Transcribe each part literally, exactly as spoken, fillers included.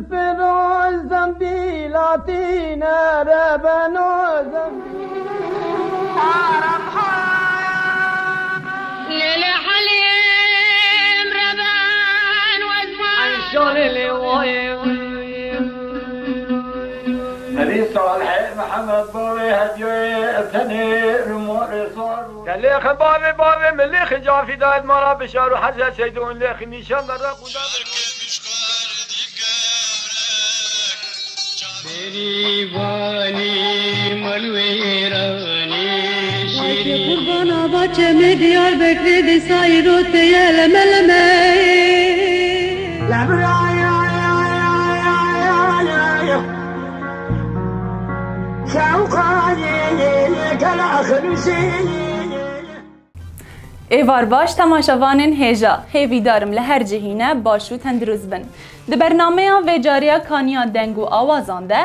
Firo zembîlatî nerebeno zembîl. Lêlê Helîm reben wezman. Enşalê lê wayê. Herî Salihê Mihemed bavê Hedyoyê tenê li morê sar bû. Gelê xwe bavê bavê min lê xicafî dayet mala bişar û heze seydon lê xi nîşan de req û da. Bêrîvanî malwêranî şîrî. Qurbana baçemê Diyarbekirê dîsa îro teye leme leme. Êvar baş temaşevanên hêja, hêvîdar im li her cihî ne baş û tendurist bin. Di bernameya vê cariya Kaniya Deng û Awazan de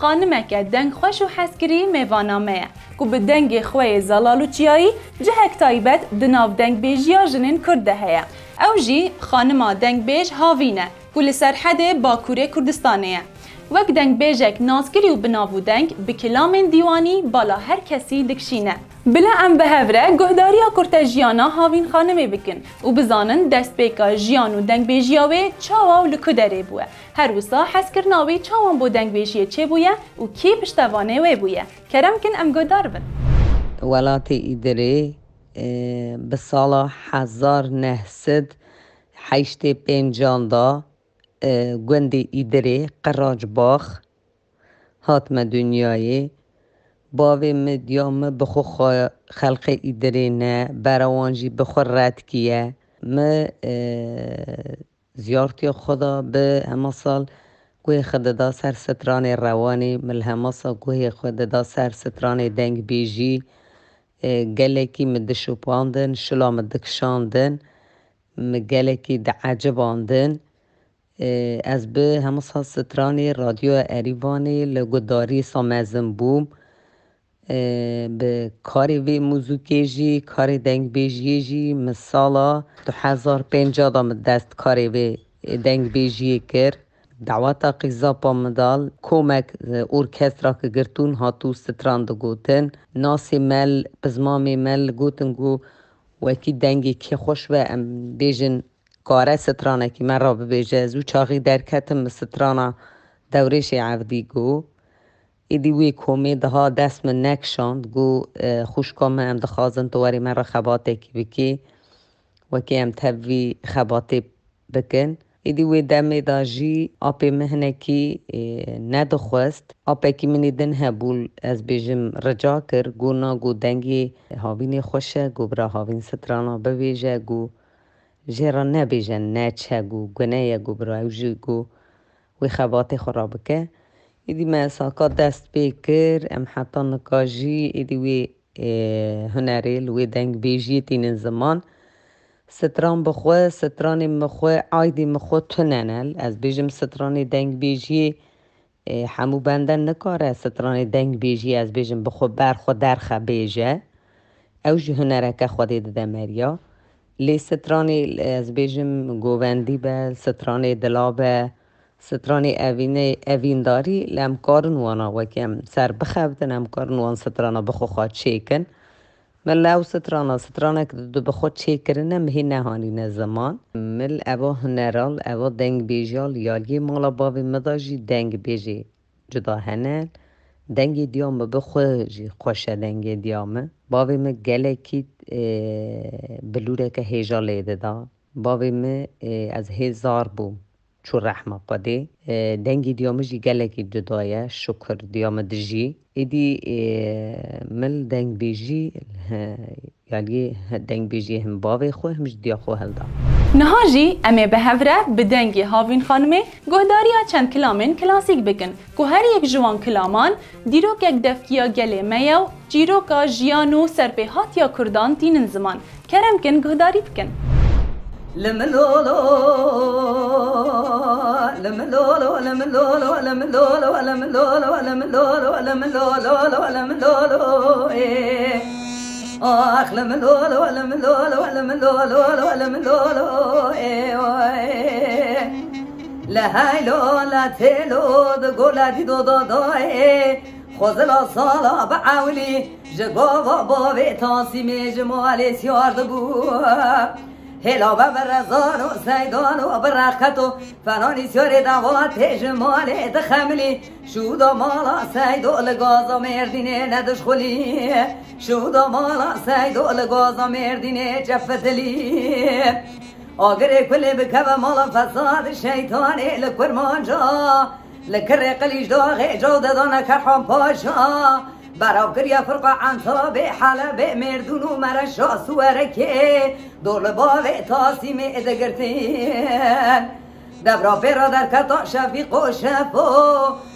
xanimeke dengxweş û hezkirî mêvana me ye, ku bi dengê xwe yê zelal û çiyayî cihek taybet di nav dengbêjiya jinên Kurd de heye. Ew jî xanima dengbêj Havîn e, ku li serhedê Bakurê Kurdistanê ye. Wek dengbêjek naskirî û bi nav û deng, bi kilamên dîwanî bala her kesî dikişîne. Bila em bi hev re guhdariya kurtejiyana Havîn Xanimê bikin û bizanin destpêka jiyan û dengbêjiya wê çawa û li ku derê bûye. Her wisa hezkirina wê çawan bo dengbêjiyê çêbûye û kî piştevanê wê bûye. Kerem kin em guhdar bin. Welatê Îdirê, e, bi sala hezar neh sed heştê pêncan de, e, gundê Îdirê, Qiracbax, hatime dinyayê. Bavê min, diya min bi xwe xwe xelqê Îdirê ne, bera wan jî bi xwe redkiye. Min, e, ziyartiya xwe da bi hema sal guhê xwe dida ser stranê rewanê, min li hema sal guhê xwe dida ser stranê dengbêjî. E, gelekî min dişopandin, şila min dikişandin, min gelekî diecibandin. E, ez bi hema sal stranê Radyoya Erîvanê li guhdarî sa mezin bûm. E, bi karê vê muzîkê jî, karê dengbêjiyê jî min sala du hezar pênca de min dest karê vê dengbêjiyê kir. Daweta qîzapa min dal komek, e, orkestra ki girtûn hatû stran digotin. Nasê me li, pizmamê me li gotin ku wekî dengê kê xweş be em bêjin kare stranekî me re bibêje. Ez û çaxî derketim min strana Dewrêşê Evdî got. Êdî wê komê daha dest min nekişand, got, e, xwişka min, em dixwazin tu werî me re xebatekî bikî. Wekî em tevî xebatê bikin. Êdî wê demê de jî apê min hinekî, e, nedixwest. Apekî min ê din hebû, ez bêjim, rica kir, got, na, got, dengê Havînê xweş e, got, bira Havîn strana bibêje, got, jê re nebêje neçe, got, gune ye, got, bira ew jî, got, wê xebatê xwe re bike. Êdî me saka dest pê kir, em heta nika jî êdî wê, ê, hunerê li wê dengbêjiyê tînin ziman. Stran bi xwe, stranê min xwe, aydê min xwe tune ne. Ez bêjim stranê dengbêjiyê, ê, hemû bende nikare stranê dengbêjiyê, ez bêjim, bi xwe ber xwe derxe bêje. Ew jî hunereke Xwedê dide meriya. Lê stranê, ez bêjim, govendî be, stranê dila be, stranê evînê, evîndarî, lê em karin wana wekî em ser bixebitin, em karin wan strana bi xwe xwe çêkin. Min li ew strana, stranek di bi xwe çêkirine, min hê nehanîne ziman. Min li eva huneral, eva dengbêjal, yaliyê mala bavê min de jî dengbêjê cuda hene. Dengê diya min bi xwe jî xweş e, dengê diya min. Bavê min gelekî, e, bilûreke hêja lê dida. Bavê min, e, ez hê zar bûm, çû rehma Xwedê. E, dengê diya min jî gelekî cuda ye, şukir diya min dijî. Êdî, e, min dengbêjî, he, yaliyê dengbêjiyê him bavê xwe, him ji diya xwe hilda. Niha jî em ê bi hev re bi dengê Havîn Xanimê guhdariya çend kilamên klasîk bikin, ku her yek ji wan kilaman dîrokek devkiya gelê me ye û çîroka jiyan û serpêhatiya Kurdan tînin ziman. Kerem kin guhdarî bikin. Te heylo le têlo di gola dîdo dadayê, xwezila sala bi ewlî ji gava bavê Tasîmê ji malê siyar dibû. Hêla be bi rezano seydan û bi rexeto fenanî siyarê deva tê ji malê dixemilî. Şûda mala seydo li gaza Mêrdînê nedişxulî. Şûda mala seydo li gaza Mêrdînê çefitilî. Agirê kulê bikeve mala fesad şeytanê li Kurmanca. Li kirê Qilîcdaxê caw dedane Kerhan Paşa. Berav kiriye firqa Entabê, Helebê, Mêrdûn û Mereşa Suwerekê. Dor li bavê Tasîmê digirtin. Devra pê re derketa Şefîq û Şefo.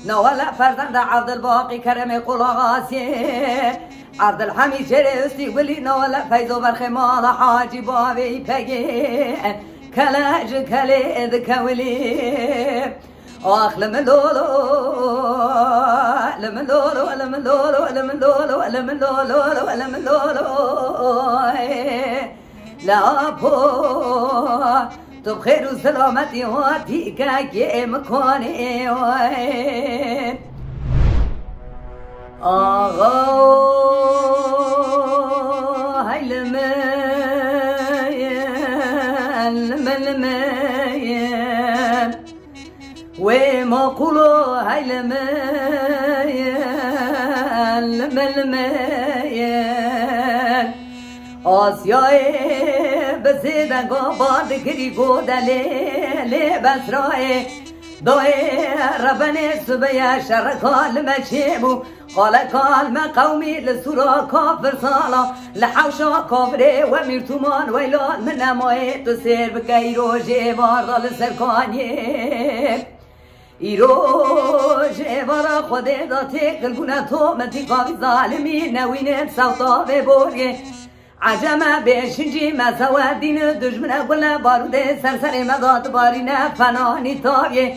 Nawele ferzenda Evdilbaqî Keremê Qulaxasiyê. Evdilhemîd Çêrê Ustî Gulî, nawele Feyzo Berxê mala Hacî Bavê Îpegê. Kele ji kelê dikewilî. Ax li min lolo, li min lolo, li min lolo, li min lolo, li min lolo, li min lolo, li min lolo. La po, tu bi xêr û selametî hatî kekê min konê. Axa, hey li min, li min, li min. Wê maqûlo hey li min, li min, li min. Asyayê bi zêdenga bar dikirî, go delê lê Besrayê. Dayê rebenê sibeye şereka li me çêbû. Xaleka li me qewmî li sûra kafir sala, li hewşa kafirê we mîrtûman weyla min nemayê, tu sêr bike îro ji êvar de li ser kaniyê. Îro ji êvara Xwedê de têkil bûne, to min tîka vî zalimî newînin sewta vê boriyê. Eceme bêşincî me sewe dîn û dijmine gule barûdê ser serê me de dibarîne fenanî taviyê.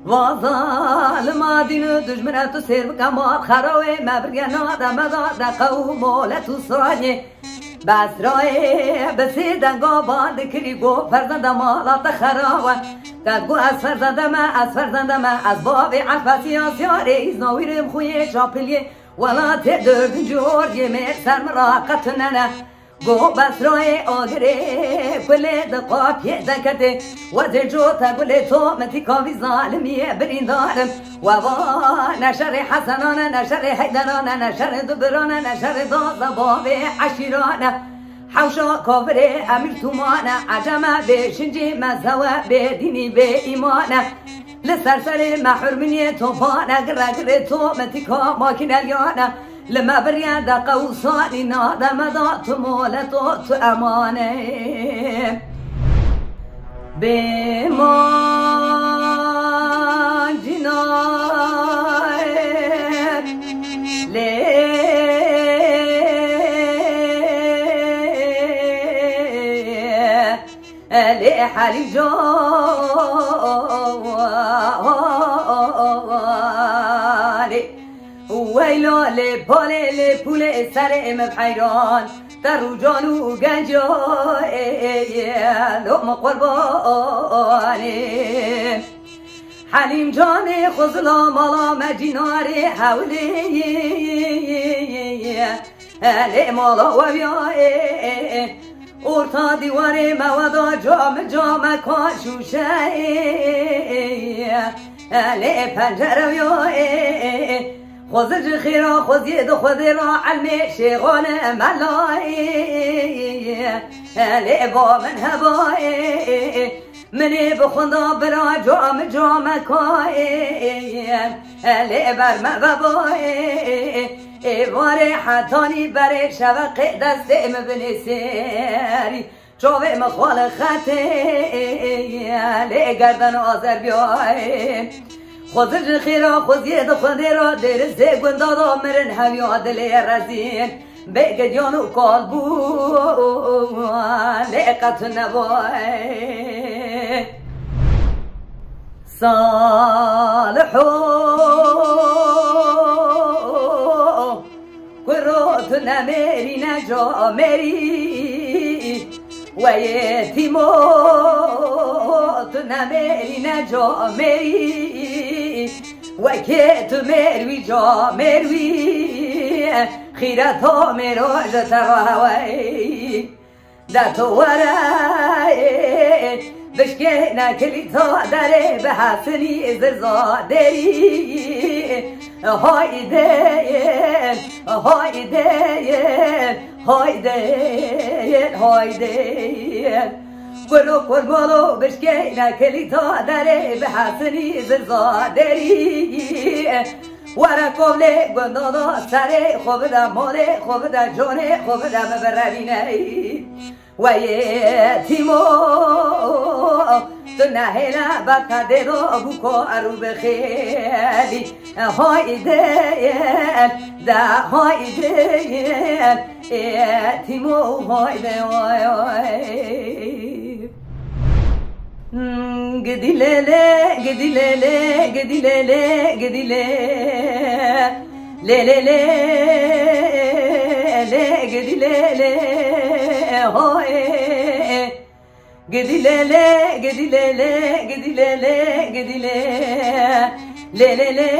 Va zalima dîn û dijmine tu sêr bike mal xerawê me birye nade me da deqe û molet û saniyê. Besrayê bi sê denga ban dikirî go ferzenda mala te xerawe. Te digo ez ferzende me, ez ferzende me, ez bavê Efesî ya Siyarê îzna wîrim xuyê çapiliyê. Welatê dördüncü orgê me ser min ra qetinene. Go Besrayê agirê kulê di qapiyê deketê. Wezê cota gulê to min tîka vî zalimiyê birîndarim. We va ne şerê Hesenane, ne şerê Heyderane, ne şerê Dubirane, ne şerê Daza bavê eşîrane. Hewşa kafirê emîr tûmane, eceme bê şincî mezewe bê dînî bê îmane. Li ser serê me hurminiyê topane, gire girê to me tîka makîneliyane. Li me biriye de qewsanî nade me da tu moleto tu emane. Bê mancî nayê lê Elê Helîm Canê. Weylo lê balê lê pûlê serê min heyran. Te rûcan û genca ê, ê, ê, lo min qurbanê. Helîm Canê xuzla mala me cînarê hewlê. Elê mala we ya ê, ê, ê. Orta dîwarê me we da cam came ka şûşe ê, ê, ê. Elê pencere ya ê, ê, ê. Xwezir ji xêra xweziyê di xwedê ra elmê şêxane me la ê, ê, ê. Elê ba min heba ê, ê, ê. Minê bi xwenda bira cam came ka ê, ê, ê. Elê ber me veba ê, ê, ê. Êvarê hetanî berê şeveqê destê min binê sêrî. Çavê min xwe li xetê lê gerden azerbiyaye. Xwezir ji xêra xweziyê di xwedê ra dêrizê gunda da mirin heviya dilê rezîn. Bê gidiyan û kal bû lê qet nebaye. Saliho kuro tu ne mêrî ne camêrî. We yetîmo Tu ne mêrî ne camêrî, wekê tu mêr wî camêr wî, xîreta mêro ji te re hewey. De tu were, bişkêne kilîta derê, bi hesinî zirza derî. Haydê, haydê, haydê, haydê. Gul û kurmalo bişkêne kilîta derê, bi hesinî zirza derî. Were kovlê gundana serê, xwe bide malê, xwe bide canê, xwe bide min birevîne. Weyê tîmo, tu nehêle beka dêdo bûko erû bixêlî. Haydê, de haydê, ê tîmo haydê, way, way. Hmm, gidî lê lê, gidî lê lê, gidî lê lê, gidî lê. Lê lê lê, lê gidî lê lê, hoyê. Gidî lê lê, gidî lê lê, gidî lê lê, gidî lê. Lê lê lê,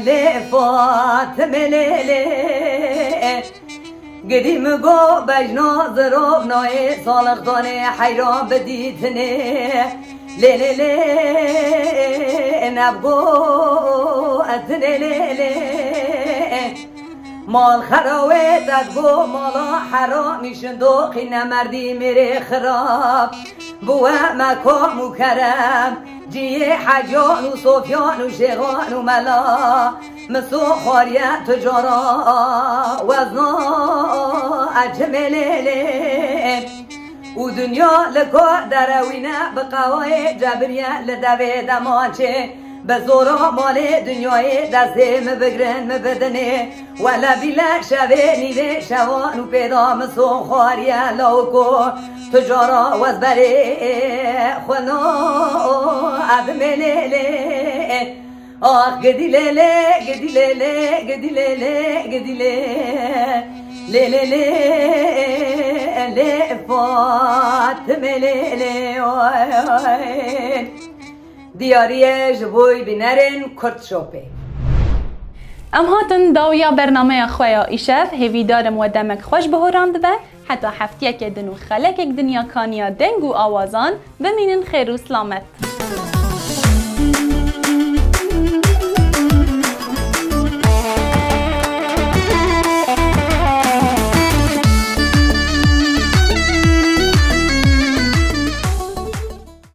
lê Fatime lê lê. Gidî min got bejna zirov nayê, salixdanê heyran bi dîtinê. Lê lê lê, nebgo ez lê lê lê. Mal xerawê te digo mala heramî, şindoqî ne merdî mêrê xirab. Bi we me kom û kerem, ciyê hecyan û sofyan û şêxan û mela. Miso xwariye tu cara wezna ecimê lê lê. Û dinya li ku derewîne bi qewayê cebiriye li devê demançê. Bi zora malê dinyayê destê min bigirin min bidinê. Wele bîle şevê nîvê şevan û pêda min son xwariye lawiko. Tu cara wezberê xweno edimê lê lê. Ax gidî lê lê, gidî lê lê, gidî lê lê, gidî lê. Lê lê lê, lê Fatime lê lê, oy, oy. Diyariye ji bo bînerên Kurd Shopê. Em hatin dawiya bernameya xwe ya îşev, hêvîdar im we demek xweş bi horan dibe. Heta heftiyeke din û xelekek dinya kaniya deng û awazan, bimînin xêr û silamet.